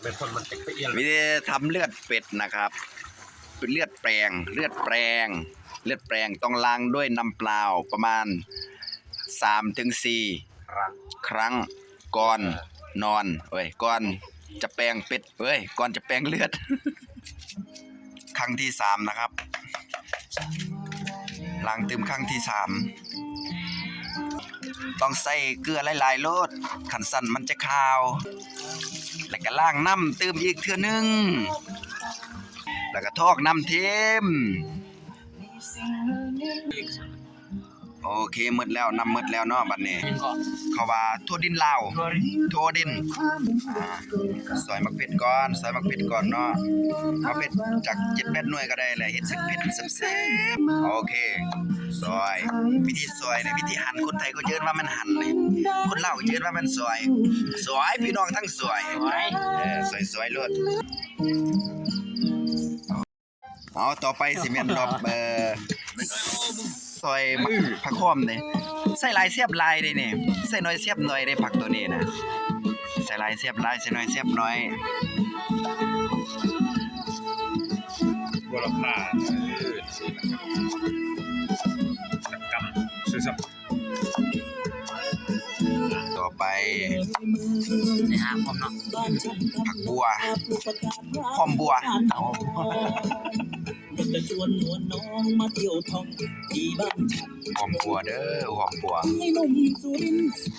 ວິທີທຳເລືອດເປັດນະຄັບ ເປັນເລືອດແປງ ເລືອດແປງ ເລືອດແປງຕ້ອງລ້າງດ້ວຍນ້ຳເປົ່າປະມານສາມເຖິງສີ່ຄັ້ງ ກ່ອນນອນ ເອີຍ ກ່ອນຈະແປງເປັດ ເອີຍ ກ່ອນຈະແປງເລືອດ ຄັ້ງທີສາມນະຄັບ ລ້າງຕື່ມຄັ້ງທີສາມ ຕ້ອງໃສ່ເກືອຫຼາຍໆໂລດ ຄັນຊັ້ນມັນຈະຄາວ ແລ້ວກະລ້າງນ້ຳຕື່ມອີກເທື່ອໜຶ່ງ ແລ້ວກະຖອກນ້ຳຖິ້ມ. ໂອເຄ ໝົດແລ້ວ ນ້ຳໝົດແລ້ວເນາະ ບັດນີ້ ເຂົາວ່າຖົ່ວດິນລາວ ຖົ່ວດິນ ອ່າ ຊອຍໝາກເຜັດກ່ອນ ຊອຍໝາກເຜັດກ່ອນເນາະ ໝາກເຜັດຈັກເຈັດແປດໜ່ວຍກະໄດ້ແຫຼະ ເຮັດເຜັດໆແຊບໆ ໂອເຄ ຊອຍ ວິທີຊອຍນີ້ ວິທີຫັນ ຄົນໄທເຂົາຈະເອີ້ນວ່າແມ່ນຫັນນີ້ ຄົນລາວເຂົາຈະເອີ້ນວ່າແມ່ນຊອຍ ຊອຍ ພີ່ນ້ອງທັງຊອຍ ເອີ ຊອຍໆໂລດ. ເອົາ ຕໍ່ໄປຊິແມ່ນລອບ ເອີ ຊອຍໝາກຜັກຫອມເດ້ ໃສ່ຫຼາຍແຊບຫຼາຍເດ້ນີ້ ໃສ່ໜ້ອຍແຊບໜ້ອຍເດ້ ຜັກໂຕນີ້ນະ ໃສ່ຫຼາຍແຊບຫຼາຍ ໃສ່ໜ້ອຍແຊບໜ້ອຍ ບົວລະພາ ເອີ ນີ້ນະຄັບ ກຳຊື່ໆ. ຕໍ່ໄປ ໃສ່ຫາກພ້ອມເນາະ ຜັກບົວ ຫອມບົວ ຫອມບົວເດີ ຫອມບົວ.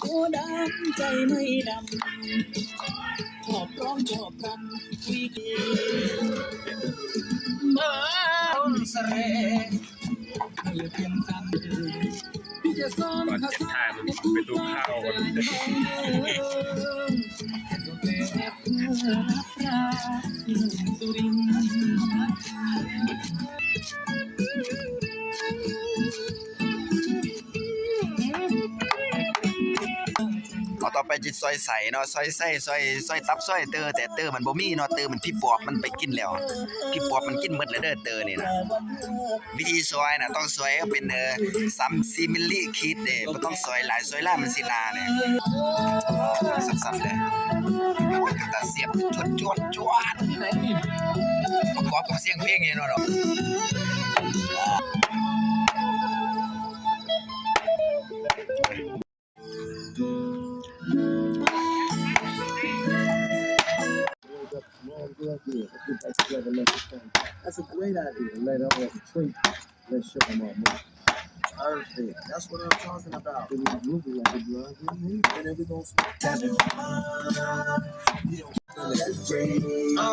ກ່ອນຈະຖ່າຍ ໄປດູຂ່າວກ່ອນ. ເອົາ ຕໍ່ໄປຊິຊອຍໄສ້ເນາະ ຊອຍໄສ້ ຊອຍ ຊອຍຕັບ ຊອຍເຕີ ແຕ່ເຕີມັນບໍ່ມີເນາະ ເຕີມັນຜີປອບມັນໄປກິນແລ້ວ ຜີປອບມັນກິນໝົດແລ້ວເດີ ເຕີນີ້ນະ. ວິທີຊອຍນະ ຕ້ອງຊອຍໃຫ້ເປັນ ເອີ ສາມສີ່ມິລລິຂີດເດ້ ບໍ່ຕ້ອງຊອຍຫຼາຍ ຊອຍຫຼາຍມັນຊິໜາເດ້ ສັບໆເດີ ເປັນຕາສຽບ ຈວດໆ ປະກອບກັບສຽງເພງນີ້ເນາະ. That's a great idea. Later on, drink. Let's show 'em off. Perfect. That's what I'm talking about. Then we gonna smoke that. Uh, uh,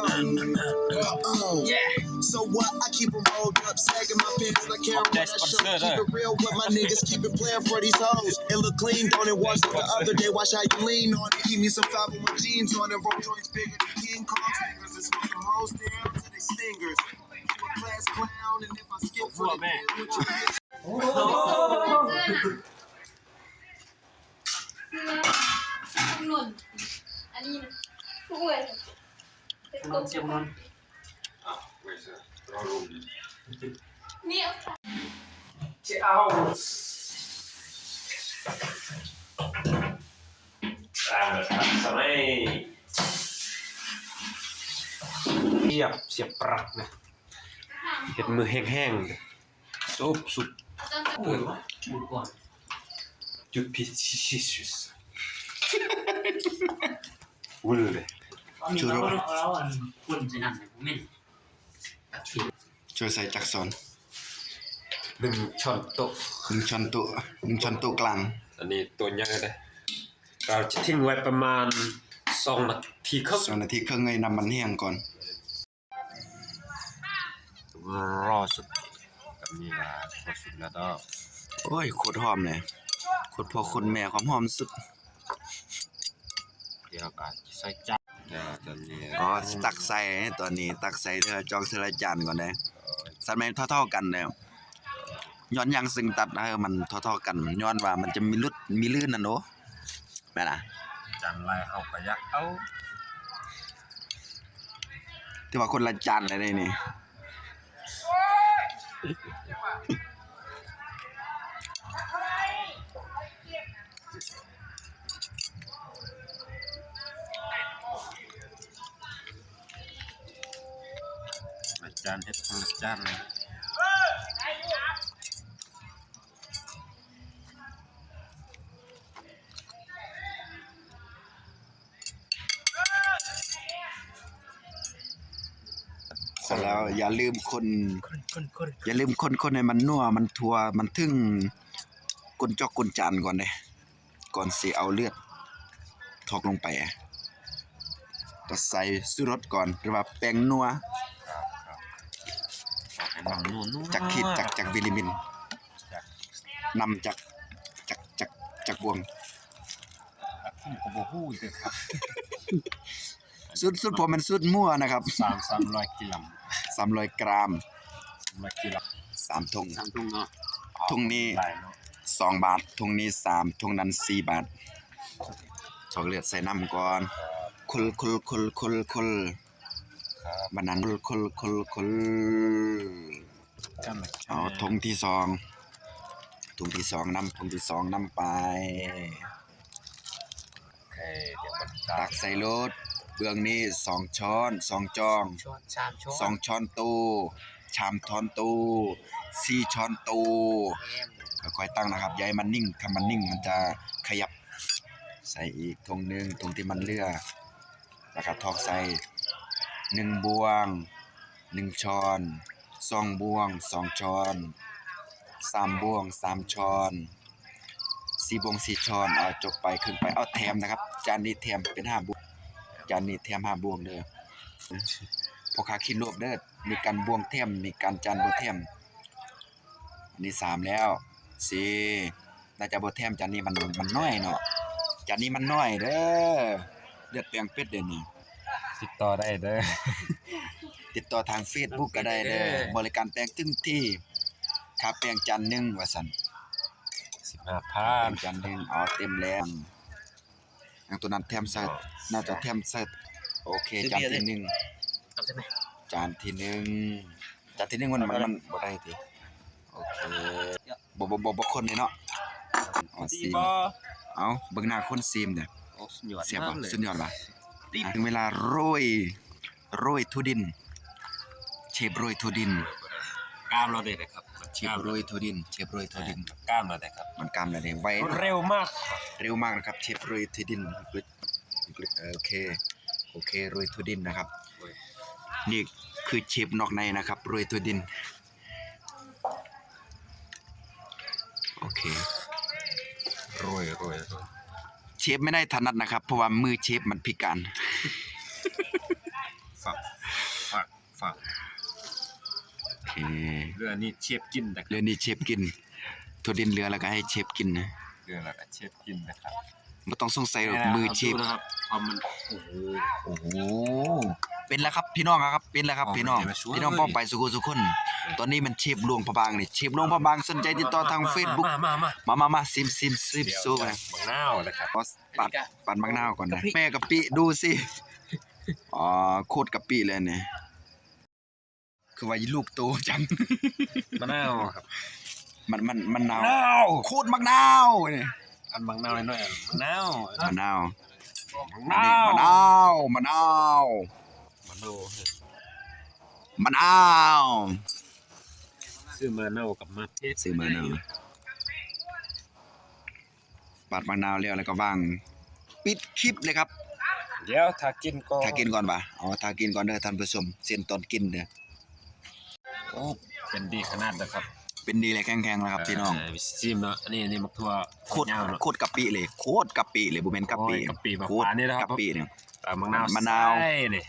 uh, uh. Yeah. So what? I keep 'em rolled up, sagging my pants like Karen Kardashian. Keep it real with my niggas, keep it playing for these hoes. It look clean, don't it? Watch the other day, watch how you lean on it. Keep me some five oh one jeans on it, roll joints bigger than King Kong. Niggas is smoking hoes down to they stingers. Class clown, and if I skip for the day, what you ເສື້ອ ເສື້ອ ເສື້ອ ເສື້ອ ອັນນີ້ນະ ທຸກມື້ ເປັນຄົນ ເປັນຄົນ ອ້າວ ເວີຍ ເສື້ອ ລໍລຸ້ນ ນີ້ ຊິເອົາ ອ່າ ທັນສະໄໝ ສຽບ ສຽບປລັກນະ ເຮັດມືແຮງໆ ເດີ. ຊຸບ ຊຸບ ຈູດພິຊິຊິສ ວຸ້ນເລີຍ ຊູໂຣ ເອົາອັນຄົນໃສ່ນັ້ນ ບໍ່ແມ່ນ ຊ່ວຍໃສ່ຈັກຊ້ອນ ໜຶ່ງຊ້ອນໂຕະ ໜຶ່ງຊ້ອນໂຕະ ໜຶ່ງຊ້ອນໂຕະກາງ ອັນນີ້ໂຕໃຫຍ່ເດ້ ເຮົາຈະຖິ້ມໄວ້ປະມານສອງນາທີເຄິ່ງ ສອງນາທີເຄິ່ງ ໃຫ້ນ້ຳມັນແຫ້ງກ່ອນ. ລໍສຸກ ແບບນີ້ລະ ພໍສຸກແລ້ວເນາະ ໂອ້ຍ ໂຄດຫອມເລີຍ ໂຄດພໍ່ໂຄດແມ່ ຄວາມຫອມສຸດ ດຽວກະຊິໃສ່ຈານ ດຽວຕອນນີ້ ອໍ ຊິຕັກໃສ່ ຕອນນີ້ຕັກໃສ່ເທື່ອ ຈອງເທື່ອລະຈານກ່ອນເດ້ ຊັ້ນແມ່ນເທົ່າໆກັນເດ້ ຍ້ອນຫຍັງຈຶ່ງຕັດໃຫ້ມັນເທົ່າໆກັນ ຍ້ອນວ່າມັນຈະມີຫຼຸດມີລື່ນຫັ້ນໂດ. ແມ່ນລະ ຈານລາຍເຮົາກະຢາກເອົາ ຖືວ່າຄົນລະຈານແລ້ວເດ້ນີ້. ເ ຈານເຮັດຄົນລະຈານ. ເສັດແລ້ວຢ່າລືມຄົນ ຄົນໆໆ ຢ່າລືມຄົນໆ ໃຫ້ມັນນົວ ມັນທົ່ວ ມັນເຖິງກົ້ນຈອກກົ້ນຈານກ່ອນເດ້. ກ່ອນຊິເອົາເລືອດຖອກລົງໄປ ກໍໃສ່ຊູລົດກ່ອນ ຫຼືວ່າແປ້ງນົວ ຈັກຂີດ ຈັກ ຈັກວິລິມິນ ນຳຈັກ ຈັກ ຈັກ ຈັກບ່ວງ ກໍບໍ່ຮູ້ຄືກັນ. ສູດ ສູດຜົມແມ່ນສູດມົວນະຄັບ ສາມ ສາມຮ້ອຍກິລາມ ສາມຮ້ອຍກຣາມ ສາມຮ້ອຍກິລາມ ສາມຖົງ ສາມຖົງເນາະ ຖົງນີ້ ຫຼາຍເນາະ ສອງບາດ ຖົງນີ້ສາມ ຖົງນັ້ນສີ່ບາດ ຖອກເລືອດໃສ່ນ້ຳກ່ອນ ຄົນໆໆໆ ບາດນັ້ນຄົນໆໆ ເອົາຖົງທີສອງ ຖົງທີສອງນຳ ຖົງທີສອງນຳໄປ ໂອເຄ ດຽວມັນ ຕັກໃສ່ໂລດ ເບື້ອງນີ້ສອງຊ້ອນ ສອງຈອງ ຊ້ອນ ສາມຊ້ອນ ສອງຊ້ອນໂຕ ສາມຊ້ອນໂຕ ສີ່ຊ້ອນໂຕ ແມ່ນ ຄ່ອຍໆ ຕັ້ງນະຄັບ ຢ່າໃຫ້ມັນນິ່ງ ຄັນມັນນິ່ງມັນຈະຂະຫຍັບ ໃສ່ອີກຖົງໜຶ່ງ ຖົງທີ່ມັນເຫຼືອ ແລ້ວກໍຖອກໃສ່ ໜຶ່ງບ່ວງ ໜຶ່ງຊ້ອນ ສອງບ່ວງ ສອງຊ້ອນ ສາມບ່ວງ ສາມຊ້ອນ ສີ່ບ່ວງ ສີ່ຊ້ອນ ເອົາ ຈົບໄປ ຄຶ່ງໄປ ເອົາ ແຖມນະຄັບ ຈານນີ້ແຖມເປັນຫ້າບ່ວງ ຈານນີ້ແຖມຫ້າບ່ວງເດີ ພໍ່ຄ້າຄິດລວບເດີ ມີການບ່ວງແຖມ ມີການຈານບໍ່ແຖມ ອັນນີ້ສາມແລ້ວ ສີ່ ໜ້າຈະບໍ່ແຖມ ຈານນີ້ມັນ ມັນນ້ອຍເນາະ ຈານນີ້ມັນນ້ອຍເດີ ເລືອດແປງເປັດເດ້ນີ້ ຕິດຕໍ່ໄດ້ເດີ ຕິດຕໍ່ທາງເຟສບຸກກໍໄດ້ເດີ ບໍລິການແປງເຖິງທີ່ ຄ່າແປງຈານໜຶ່ງວ່າຊັ້ນ ສິບຫ້າພັນ ແປງຈານໜຶ່ງ ອໍ ເຕັມແລ້ວ ອັນໂຕນັ້ນແຖມໃສ່ ໜ້າຈະແຖມໃສ່ ໂອເຄ ຈານທີໜຶ່ງ ເອົາໃສ່ໄໝ ຈານທີໜຶ່ງ ຈານທີໜຶ່ງມັນ ມັນ ມັນບໍ່ໄດ້ຕິ ໂອເຄ ບໍ່ ບໍ່ ບໍ່ ບໍ່ຄົນເລີຍເນາະ ເອົາ ຊີມ ເອົາ ເບິ່ງໜ້າຄົນຊີມເດີ ໂອ້ ສຸດຍອດ ແຊບບໍ່ ສຸດຍອດຫວາ ເຖິງເວລາໂລຍ ໂລຍຖົ່ວດິນ ເຊບໂລຍຖົ່ວດິນ ກ້າມແລ້ວເດ້ ເຊບໂລຍຖົ່ວດິນ ເຊບໂລຍຖົ່ວດິນ ກ້າມແລ້ວເດ້ ມັນກ້າມແລ້ວເດ້ ໄວ ເລັວມາກ ເລັວມາກນະຄັບ ເຊບໂລຍຖົ່ວດິນ ໂອເຄ ໂອເຄ ໂລຍຖົ່ວດິນນະຄັບ ນີ້ຄືເຊບນອກໃນນະຄັບ ໂລຍຖົ່ວດິນ ໂອເຄ ໂລຍ ໂລຍ ໂລຍ ເຊບໄມ່ໄດ້ຖະໜັດນະຄັບ ເພາະວ່າມືເຊບມັນພິການ ຝາກ ຝາກ ຝາກ ໂອເຄ ເຫຼືອນີ້ເຊບກິນນະຄັບ ເຫຼືອນີ້ເຊບກິນ ຖົ່ວດິນເຫຼືອແລ້ວກໍໃຫ້ເຊບກິນນະ ເຫຼືອແລ້ວກໍເຊບກິນນະຄັບ ບໍ່ຕ້ອງສົງໄສດອກ ມືເຊບ ໂອ້ໂຫ ເປັນແລ້ວຄັບພີ່ນ້ອງຄັບ ເປັນແລ້ວຄັບພີ່ນ້ອງ ພີ່ນ້ອງປ້ອງປາຍສູ່ຜູ້ສູ່ຄົນ ຕອນນີ້ມັນເຊບຫຼວງພະບາງນີ້ ເຊບຫຼວງພະບາງ ສົນໃຈຕິດຕໍ່ທາງເຟສບຸກ ມາ ມາ ມາ ຊິມ ຊິມ ຊິມ ໂຊມາ ບັກນາວນະຄັບ ປາດ ປາດບັກນາວກ່ອນນະ ແມ່ກະປິດູຊິ ອໍ ໂຄດກະປິເລີຍນີ້ ຄືວ່າລູກໂຕຈັງ ມະນາວຄັບ ມັນ ມັນ ມັນນາວ ມະນາວ ຂູດໝາກນາວນີ້ ອັນໝາກນາວນ້ອຍໆ ມະນາວ ມະນາວ ມະນາວ ມະນາວ ມະນາວ ມະນາວ ຊື້ມະນາວກັບມາເພັດ ຊື້ມະນາວ ປາດໝາກນາວແລ້ວ ແລ້ວກໍວາງ ປິດຄລິບເລີຍຄັບ ດຽວຖ້າກິນກ່ອນ ຖ້າກິນກ່ອນຫວາ ອໍ ຖ້າກິນກ່ອນເດີທ່ານຜູ້ຊົມ ເຊັ່ນຕອນກິນເດີ ໂອ້ ເປັນດີຂະໜາດເດີຄັບ ເປັນດີແລະແຂງແຂງແລ້ວຄັບພີ່ນ້ອງ ຊິມເນາະ ອັນນີ້ ອັນນີ້ໝາກຖົ່ວ ໂຄດ ໂຄດກະປິເລີຍ ໂຄດກະປິເລີຍ ບໍ່ແມ່ນກະປິ ໂອ້ຍ ກະປິ ໂຄດ ປານນີ້ນະຄັບ ກະປິນີ້ ເອົາໝາກນາວ ມະນາວ ໃສ່ນີ້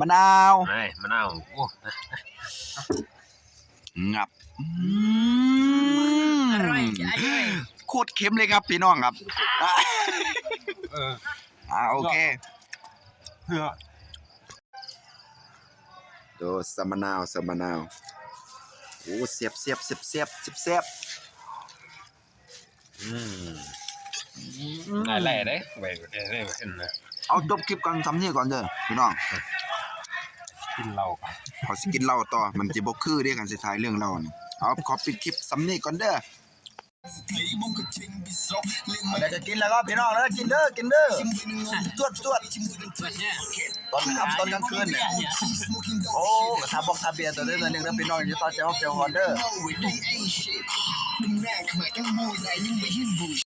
ມະນາວ ນີ້ ມະນາວ ໂອ້ ງັບ ອືມ ອະຮ່ອຍ ອະຮ່ອຍ ໂຄດເຄັມເລີຍຄັບພີ່ນ້ອງຄັບ ເອີ ອ່າ ໂອເຄ ໂອ້ ໃສ່ໝາກນາວ ໃສ່ໝາກນາວ ໂອ້ ແຊບໆ ແຊບໆ ແຊບໆ ອືມ ໄດ້ເດ້ ໄດ້ເດ້ ເອົາ ຈົບຄລິບກັນສ່ຳນີ້ກ່ອນເດີພີ່ນ້ອງ ກິນເຫຼົ້າກ່ອນ ເຂົາຊິກິນເຫຼົ້າຕໍ່ ມັນຊິບໍ່ຄືເດ້ ຄັນຊິຖ່າຍເລື່ອງເຫຼົ້ານີ້ ເອົາ ຂໍປິດຄລິບສ່ຳນີ້ກ່ອນເດີ ແລ້ວກໍກິນແລ້ວກໍພີ່ນ້ອງເດີ ກິນເດີ ກິນເດີ ຈວດໆ ຕອນຄ່ຳຕອນກາງຄືນນີ້ ໂອ້ ກະທາບອກທາເບຍໂຕເດີ ໜ້ອຍໜຶ່ງເດີພີ່ນ້ອງ ຢ່າເຊົາໃຈ ຮອບໃຈກ່ອນເດີ.